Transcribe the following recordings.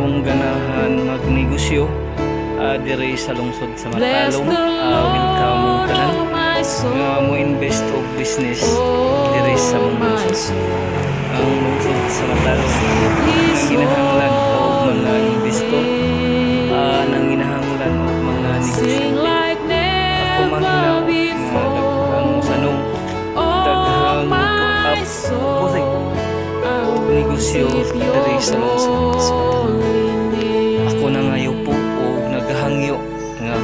Kung ganahan magnegosyo diri sa lungsod sa Bless Matalom, the welcome Lord, tanan oh my soul. Nga mo invest og business diri sa Oh, among my lungsod. Soul. Ang lungsod sa Matalom His nanginahanglan og mga holy investor, name. Nanginahanglan og mga Sing negosyante. Like Ako never manghinaot nga before. Daghang sanong, Oh, daghang my put up soul. I og negosyo worship your diri sa lungsod sa Matalom. Holy name. Ako nangayupo og nagahangyo nga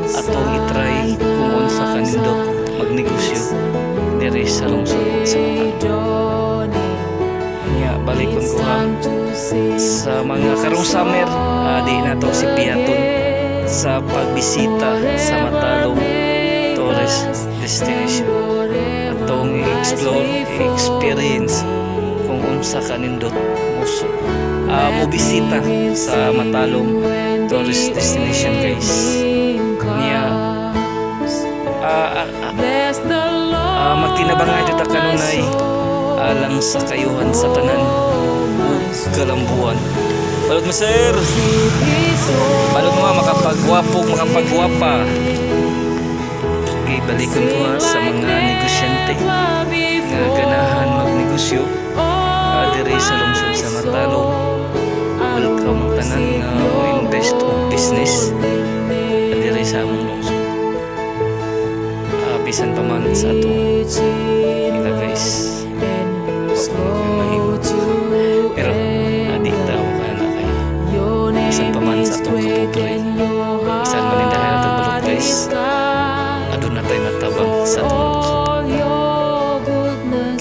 atong i-try kung unsa kanindot magnegosyo diri sa lungsod sa Matalom. Nya balikon ko ha sa mga karong summer, di nato si Piaton sa pagbisita sa Matalom Tourist Destination. Atong i-explore, i-experience kung unsa kanindot muso mo bisita sa Matalom Tourist Destination, guys. Niya magtinabangay ta kanunay alang sa kayuhan sa tanan ug kalambuan. Balot mo, sir. Balot mo nga makapagwapo, makapagwapa. Okay, balikon ko ha sa mga negosyante nga ganahan magnegosyo diri sa lungsod sa Matalom. Welcome tanan nga mo invest og business diri sa among lungsod. Bisan pa man sa atong ila, guys. Mahimo. Pero di tao ka na kay bisan pa man sa atong kapobre. Bisan manindahan atong balot, guys. Aduna tay matabang sa atong lungsod.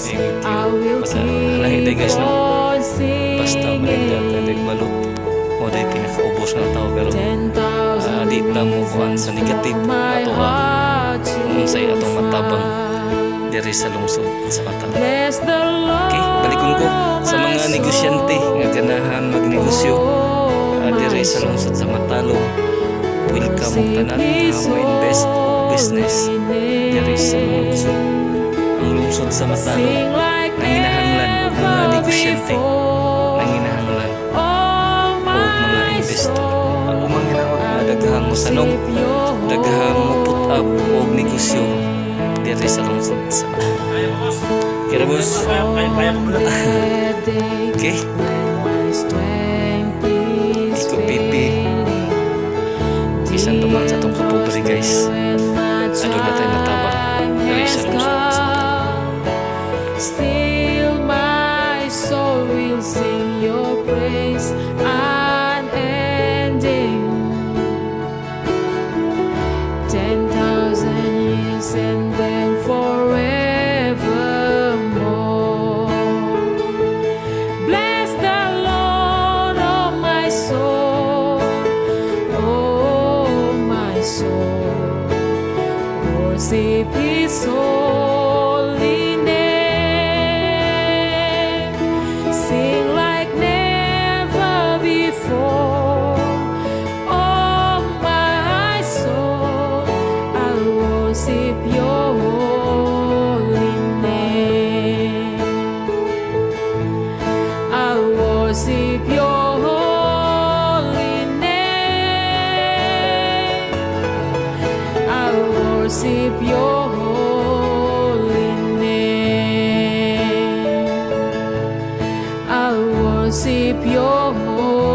Thank you. Basta lahi day, guys, no. Basta maninda tayo balot mo day pinakaubos na tao, pero di ta mo kuan sa negative ato ha kung unsay atong matabang diri sa lungsod sa Matalom. Okay, balikon ko sa mga negosyante nga ganahan magnegosyo diri sa lungsod sa Matalom. Welcome og tanan nga mo invest og business diri sa mga lungsod. Ang lungsod sa Matalom nanginahanglan og mga negosyante, nanginahanglan og mga investor. Ako manghinaot nga daghang mo sanong, daghang mo put up og negosyo diri sa lungsod sa Matalom. Kira, boss. Okay. Iko pipi. Bisan pa man sa atong kapobre, guys. Aduna tayo matabang diri sa lungsod sa Matalom. Still my soul will sing your praise unending. 10,000 years and then forevermore. Bless the Lord, oh my soul, oh my soul. Worship His holy name. Sing like never before. Oh, my soul, I'll worship your holy name. I'll worship your holy name. I'll worship your holy name. I'll worship your holy